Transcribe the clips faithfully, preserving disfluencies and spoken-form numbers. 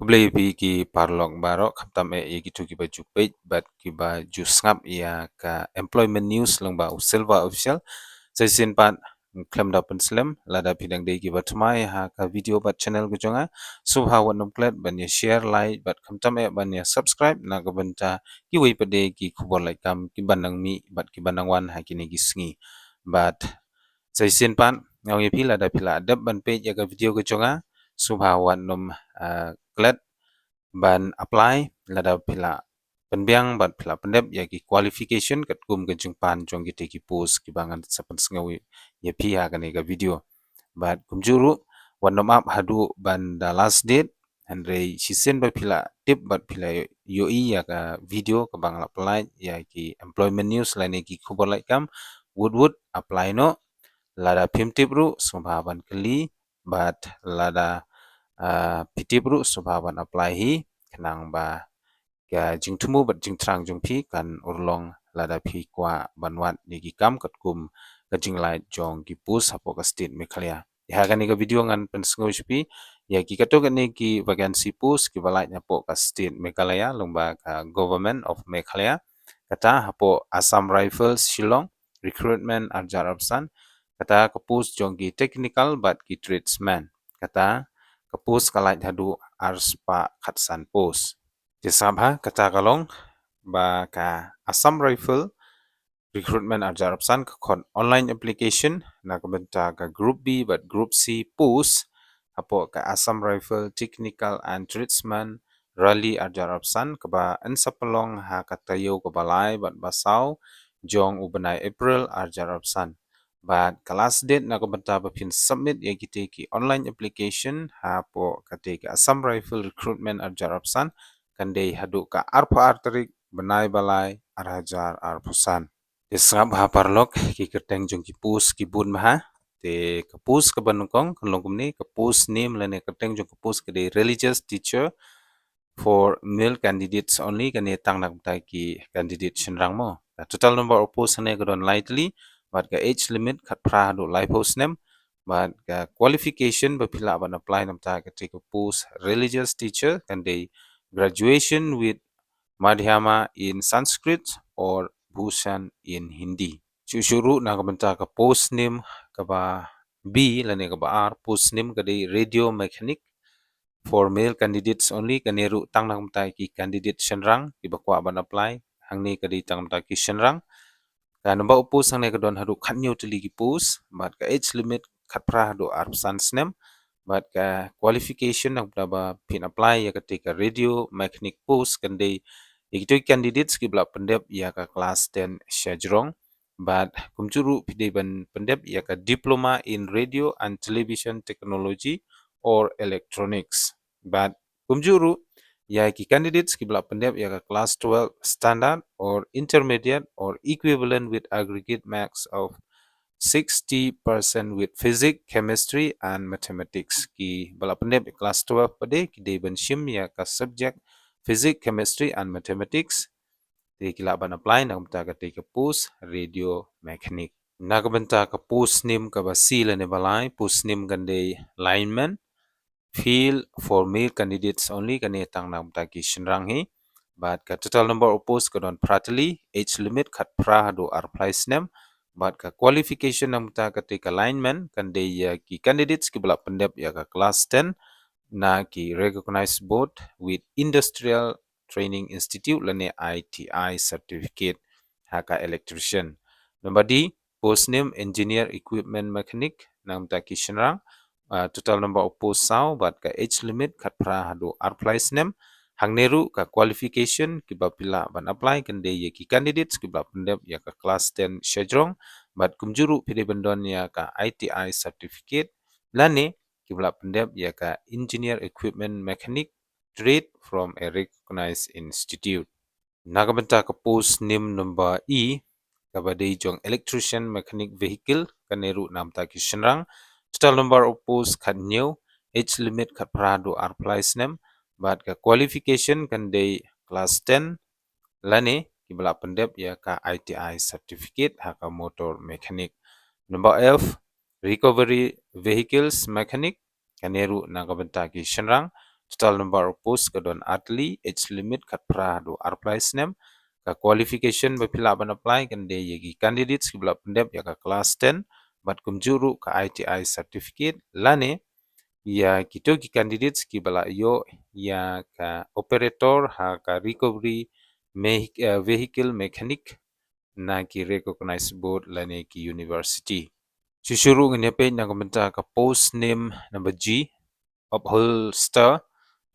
Khublei ïa phi ki paralok baroh, khamtam eh ïa kito kiba ju peit bad kiba ju sngap ïa ka employment news lyngba u Silver Official. Sa shisien pat, khlem da pynslem, lada phi dang dei kiba thymmai ha ka video bad channel ka jong nga, sngewbha wat nym klet ban ïa share, like bad khamtam eh ban ïa subscribe na ka bynta kiwei pat de ki khubor lait kam kiban nang mih bad kiban nang wan ha kine ki sngi. Bad sa shisien pat, nga ong ïa phi, lada phi la dep ban peit ïa ka video ka jong nga, sngewbha wat nym, ah, klet ban apply lada phi la pynbiang bad phi la pyndep ïa ki qualification katkum ka jingpan jong kito ki post kiba ngan sa pynsngew ïa phi ha kane ka video. Bad kumjuh ruh, wat nym ap haduh ban da last date, hynrei shisien ba phi la tip bad phi la ïohi ïa ka video kaba nga la pynlait ïa ki employment news lane ki khubor lait kam, wut wut apply noh. Lada phim tip ruh, sngewbha ban kylli, bad lada, ah, phi tip ruh, sngewbha ban apply hi, khnang ba ka jingthmu bad jingthrang jong phi kan urlong lada phi kwah ban wad ïa ki kam katkum ka jinglait jong ki post hapoh ka state Meghalaya. Ha kane ka video ngan pynsngew sha phi ïa ki katto katne ki vacancy post kiba lait hapoh ka state Meghalaya lyngba ka Government of Meghalaya. Kata hapoh Assam Rifles Shillong, recruitment arhajar arphew san. Kata ka post jong ki technical bad ki tradesman. Kata ka post ka lait haduh arspah khatsan post. Te sngap ha, kata ka long ba ka Assam Rifle recruitment arhajar arphew san ka khot online application na ka bynta ka Group B bad Group C post hapoh ka Assam Rifle Technical and Tradesman Rally arhajar arphew san, kaba yn sa pynlong ha ka taïew kaba lai bad ba saw jong u bnai April arhajar arphew san. Bad ka last date na ka bynta ba phin submit ïa kito ki online application hapoh kata ka Assam Rifle recruitment arhajar arphew san kan dei haduh ka arphew ar tarik bnai ba lai arhajar arphew san. Te sngap ha paralok, ki kyrteng jong ki post ki bun bha. Te ka post kaba nyngkong kan long kumne, ka post name lane kyrteng jong ka post ka dei religious teacher for male candidates only, kane tang na ka bynta ki candidate shynrang mo. Ka total number of post hangne ka don lai tylli, bad ka age limit khatphra haduh laiphew snem, bad ka qualification ba phi lah ban apply na ka bynta kata ka post religious teacher kan dei graduation with Madhyama in Sanskrit or Bhushan in Hindi. Shuh shuh ruh na ka bynta ka post name kaba B lane kaba ar, post name ka dei radio mechanic for male candidates only, kane ruh tang na ka bynta ki candidate shynrang kiba kwah ban apply, hangne ka dei tang na ka bynta ki shynrang. Ka number of post hangne ka don haduh khathynñiew tylli ki post, bad ka age limit khatphra haduh arphew san snem, bad ka qualification na ka bynta ba phin apply ïa kata ka radio mechanic post kan dei ïa kito ki candidates kiba la pyndep ïa ka class ten shajrong, bad kumjuh ruh phi dei ban pyndep ïa ka diploma in radio and television technology or electronics. Bad kumjuh ruh ïa ki candidates kiba la pyndep ïa ka class twelve standard or intermediate or equivalent with aggregate marks of sixty percent with physics, chemistry and mathematics. Kiba la pyndep ïa class twelve pat de ki dei ban shim ïa ka subject physics, chemistry and mathematics. Te ki lah ban apply na ka bynta kata ka post radio mechanic. Na ka bynta ka post name kaba C lane ba lai, post name kan dei lineman field for male candidates only, kane tang na ka bynta ki shynrang hi. Bad ka total number of post ka don phra tylli, age limit khatphra haduh arphew lai snem. Bad ka qualification na ka bynta kata ka lineman kan dei ïa ki candidates kiba la pyndep ïa ka class ten na ki recognized board with industrial training institute lane I T I certificate ha ka electrician. Number D, post name engineer equipment mechanic na ka bynta ki shynrang. Ah, total number of post saw, bad ka age limit khatphra haduh arphew lai snem. Hangne ruh ka qualification kiba phi lah ban apply kan dei ïa ki candidates kiba la pyndep ïa ka class ten shajrong, bad kumjuh ruh phi dei ban don ïa ka I T I certificate lane kiba la pyndep ïa ka engineer equipment mechanic trade from a recognized institute. Na ka bynta ka post name number E, kaba dei jong electrician mechanic vehicle, kane ruh na ka bynta ki shynrang. Total number of post khathynñiew, age limit khatphra haduh arphew lai snem, bad ka qualification kan dei class ten lane kiba la pyndep ïa ka I T I certificate ha ka motor mechanic. Number F, recovery vehicles mechanic, kane ruh na ka bynta ki shynrang. total number of post ka don artylli, age limit khatphra haduh arphew lai snem. Ka qualification ba phi lah ban apply kan dei ïa ki candidates kiba la pyndep ïa ka class ten bad kumjuh ruh ka I T I certificate lane ïa kito ki candidates kiba la ïoh ïa ka operator ha ka recovery meh-, eh, vehicle mechanic na ki recognized board lane ki university. Shuh shuh ruh ngin ïa peit na ka bynta ka post nim number G, upholster,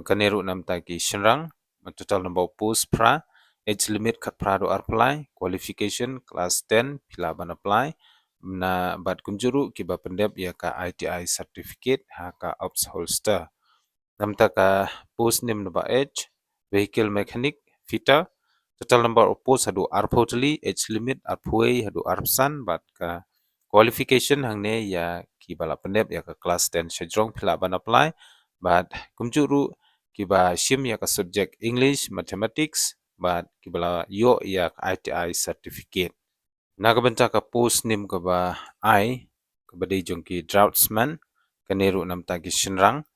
kane ruh na bynta ki shynrang, total number of post phra, age limit khatphra haduh arphew lai, qualification class ten, phi lah ban apply, na bad kumjuh ruh kiba pyndep ïa ka I T I certificate ha ka upholster. Na bynta ka post nim number H, vehicle mechanic, fitter, total number of post haduh arphew tylli, age limit arphew wei haduh arphew san, bad ka qualification hangne ïa kiba la pyndep ïa ka class ten shajrong phi lah ban apply, bad kumjuh ruh kiba shim ïa ka subject English, Mathematics, bad kiba la ïoh ïa ka I T I certificate. Na ka bynta ka post nim kaba I, kaba dei jong ki draftsman, kane ruh na bynta ki shynrang.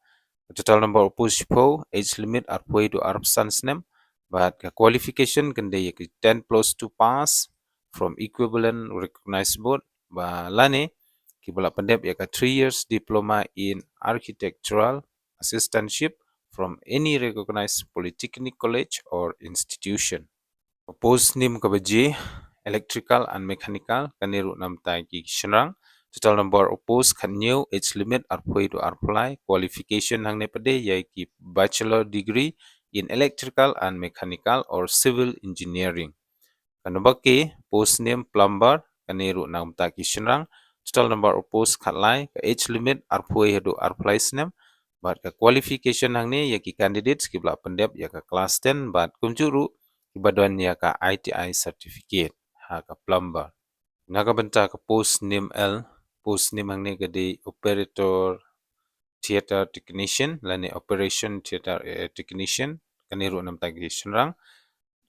Total number of post shiphew, age limit arphew wei haduh arphew san snem, bad ka qualification kan dei ïa ki ten plus two pass from equivalent recognized board, ba lane kiba la pyndep ïa ka three years diploma in architectural assistantship from any recognized polytechnic college or institution. Post nim kaba J, electrical and mechanical, kane ruh na bynta ki shynrang. Total number of post khathynñiew, age limit arphew wei haduh arphew lai, qualification hangne pat de ïa ki bachelor degree in electrical and mechanical or civil engineering. Ka number K, post nim plumber, kane ruh na bynta ki shynrang. Total number of post khatlai, ka age limit arphew wei haduh arphew lai snem, bad ka qualification hangne ïa ki candidates kiba la pyndep ïa ka class ten bad kumjuh ruh kiba don ïa ka I T I certificate ha ka plumber. Na ka bynta ka post nim L, post nim hangne ka dei operator theatre technician lane operation theatre, eh, technician, kane ruh na bynta ki shynrang.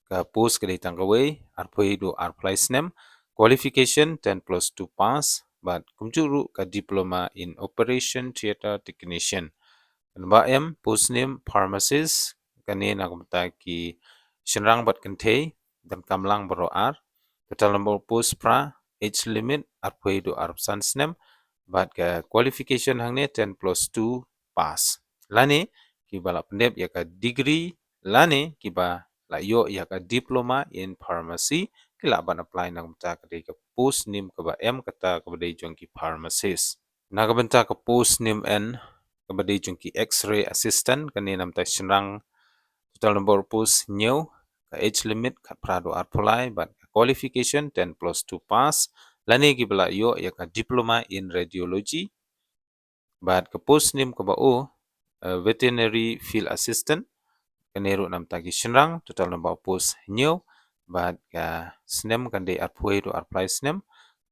Ka post ka dei tang kawei, arphew wei haduh arphew lai snem, qualification ten plus two pass, bad kumjuh ruh ka diploma in operation theatre technician. Ka number M, post nim pharmacist, kane na ka bynta ki shynrang bad kynthei, donkam lang baroh ar. Total number of post phra, age limit arphew wei haduh arphew san snem, bad ka qualification hangne ten plus two pass. Lane kiba la pyndep ïa ka degree lane kiba la ïoh ïa ka diploma in pharmacy, ki lah ban apply na ka bynta ka dei ka post nim kaba M, kata kaba dei jong ki pharmacist. Na ka bynta ka post nim N, kaba dei jong ki X-ray assistant, kane na bynta shynrang, total number of post hynñiew, ka age limit khatphra haduh arphew lai, bad ka qualification ten plus two pass, lane kiba la ïoh ïa ka diploma in radiology. Bad ka post nim kaba O, eh, veterinary field assistant, kane ruh na bynta ki shynrang, total number of post hynñiew, bad ka snem kan dei arphew wei haduh arphew lai snem.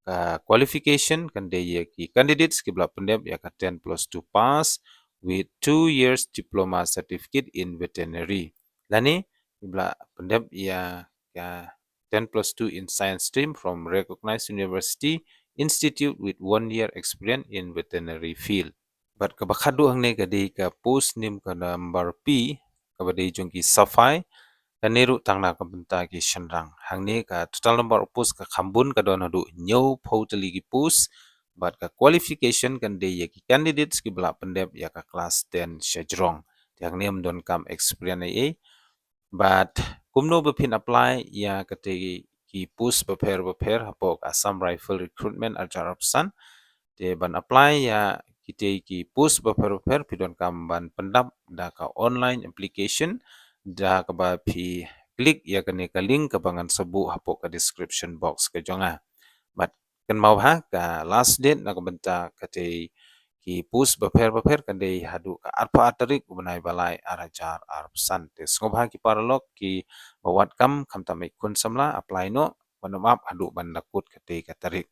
Ka qualification kan dei ïa ki candidates kiba la pyndep ïa ka ten plus two pass with two years diploma certificate in veterinary. Lane kiba la pyndep ïa ka ten plus two in science stream from recognized university institute with one year experience in veterinary field. Bad kaba khatduh hangne ka dei ka post nim ka number P, kaba dei jong ki safai, kane ruh tang na ka bynta ki shynrang. Hangne ka total number of post ka kham bun, ka don haduh hynñiewphew tylli ki post, bad ka qualification kan dei ïa ki candidates kiba la pyndep ïa ka class ten shajrong. Te hangne ym donkam experience ei ei. Bad kumno ba phin apply ïa kata ki post bapher bapher hapoh ka Assam Rifle Recruitment arhajar arphew san. Te ban apply ïa kita ki post bapher bapher phi donkam ban pyndap da ka online application da kaba phi click ïa kane ka link kaba ngan sa buh hapoh ka description box ka jong nga. Bad kynmaw bha ka last date na ka bynta kata ki post bapher bapher kan dei haduh ka arphew ar tarik u bnai ba lai arhajar arphew san. Te sngewbha ki paralok kiba wad kam khamtam ïa ki khun samla apply noh, ban ym ap haduh ban da kut kata ka tarik.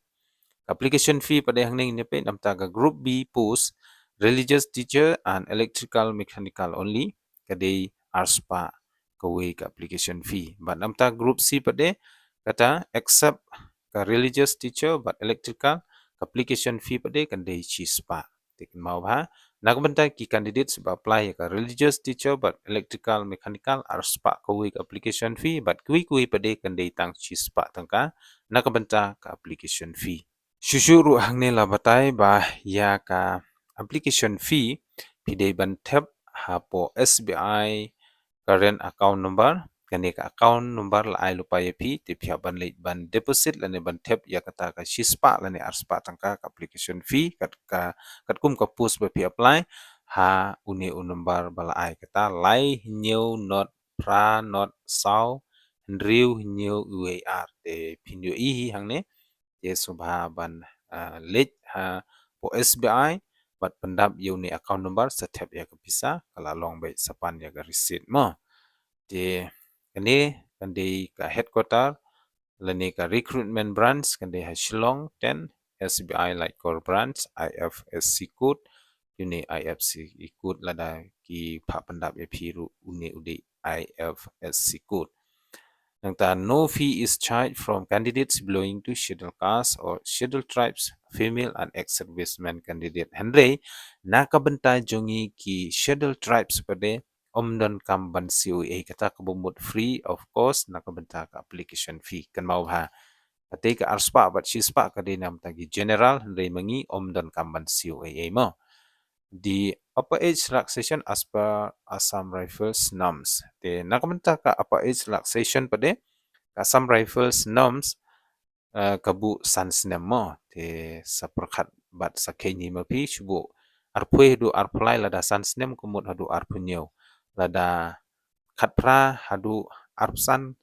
Ka application fee pat de hangne ngin ïa peit na bynta ka group B post religious teacher and electrical mechanical only, ka dei arspah kawei ka application fee. Bad na bynta group C pat de, kata except ka religious teacher bad electrical, ka application fee pat de kan dei shispah. Te kynmaw bha, na ka bynta ki candidates ba apply ïa ka religious teacher bad electrical mechanical, arspah kawei ka application fee, bad kiwei kiwei pat de kan dei tang shispah tyngka na ka bynta ka application fee. Shuh shuh ruh hangne la batai ba ïa ka application fee phi dei ban thep hapoh S B I current account number. Kane ka account number la ai lypa ïa phi, te phi hap ban leit ban deposit lane ban thep ïa kata ka shispah lane arspah tyngka ka application fee, kat ka, katkum ka post ba phi apply, ha une u number ba la ai, kata lai hynñiew not phra not saw hynriew hynñiew wei ar. Te phin ïohi hi hangne. Te sngewbha ban, ah, leit hapoh S B I bad pyndap ïa une account number, sa thep ïa ka pisa, ka la long beit, sa pan ïa ka receipt mo. Te kane kan dei ka headquarter lane ka recruitment branch kan dei ha Shillong ten, S B I Laitkor branch, I F S C code. Une I F S C code, lada ki phah pyndap ïa phi ruh, une u dei I F S C code. Nangta, no fee is charged from candidates belonging to Scheduled Caste or Scheduled Tribes, female and ex-servicemen candidate. Hynrei na ka bynta jong ngi ki Scheduled Tribes pat de, ym donkam ban siew ei ei, kata kaba mut free of cost na ka bynta ka application fee. Kynmaw bha, kata ka arspah bad shispah ka dei na ka bynta ki general, hynrei ma ngi ym donkam ban siew ei ei mo. The upper age relaxation as per Assam Rifles norms. Te na ka bynta ka upper age relaxation pat de, ka Assam Rifles norms, eh, ka buh san snem mo. Te sa pyrkhat bad sa kheiñ hi ma phi, shu buh arphew haduh arphew lai, lada san snem ka mut haduh arphew hynñiew. Lada khatphra haduh arphew san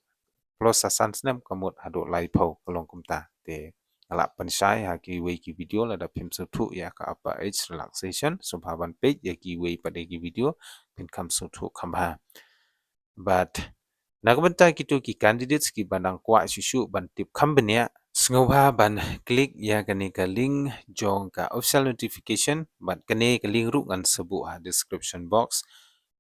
plus sa san snem ka mut haduh laiphew, ka long kumta. Te nga la pynshai ha kiwei ki video, lada phim sngewthuh ïa ka upper age relaxation, sngewbha ban peit ïa kiwei pat de ki video, phin kham sngewthuh kham bha. Bad na ka bynta kito ki candidates kiba nang kwah shuh shuh ban tip kham bniah, sngewbha ban click ïa kane ka link jong ka official notification, bad kane ka link ruh ngan sa buh ha description box.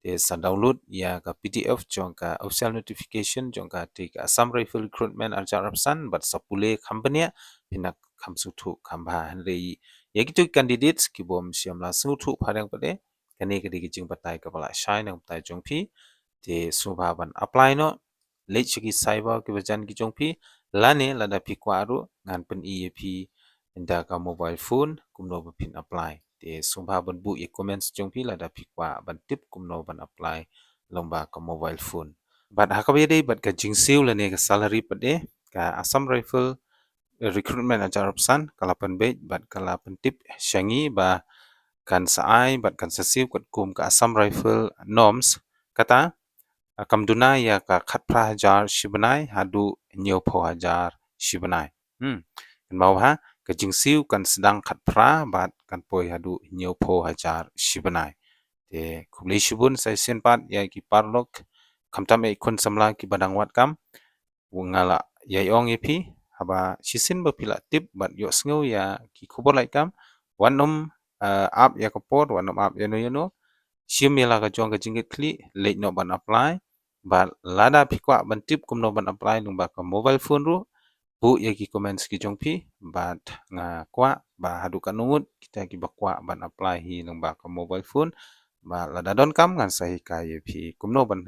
Te sa download ïa ka P D F jong ka official notification jong ka, te ka Assam Rifle Recruitment arhajar arphew san, bad sa pule kham bniah, phin nang kham sngewthuh kham bha. Hynrei ïa kito ki candidates kibym shym la sngewthuh phareng pat de, kane ka dei ka jingbatai kaba la shai na ka bynta jong phi. Te sngewbha ban apply noh, leit sha ki cyber kiba jan ki jong phi, lane lada phi kwah ruh ngan pyni ïa phi da ka mobile phone kumno ba phin apply. Te sngewbha ban buh ïa comments jong phi lada phi kwah ban tip kumno ban apply lyngba ka mobile phone. Bad ha kaba ïadei bad ka jingsiew lane ka salary pat de, ka Assam Rifle Recruitment arhajar arphew san ka la pynbeit bad ka la pyntip sha ngi ba kan sa ai bad kan sa siew katkum ka Assam Rifle norms, kata, ah, kam duna ïa ka khatphra hajar shi bnai haduh hynñiewphew hajar shi bnai. Hmm. Kynmaw bha, ka jingsiew kan sdang khatphra bad kan poi haduh hynñiewphew hajar shi bnai. Te khublei shibun sa shisien pat ïa ki paralok, khamtam ïa ki khun samla kiba dang wad kam. Nga la ïai ong ïa phi, haba shisien ba phi la tip bad ïohsngew ïa ki khubor lait kam, wat nym, eh, ap ïa ka por, wat nym ap ïano ïano. Shim ïa la ka jong ka jingkitkhlieh, leit noh ban apply. Bad lada phi kwah ban tip kumno ban apply lyngba ka mobile phone ruh, buh ïa ki comments ki jong phi, bad nga kwah ba haduh katno ngut kita kiba kwah ban apply hi lyngba ka mobile phone. Bad lada donkam ngan sa hikai ïa phi kumno ban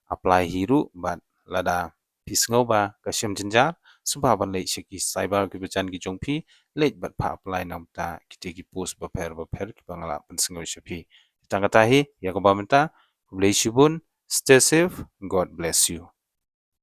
apply hi ruh, bad lada phi sngew ba ka shem jynjar, sngewbha ban leit sha ki cyber kiba jan ki jong phi, leit bad phah apply na ka bynta kita ki post bapher bapher kiba nga la pynsngew sha phi. Tang kata hi, ïa kaba mynta, khublei shibun, stay safe, God bless you.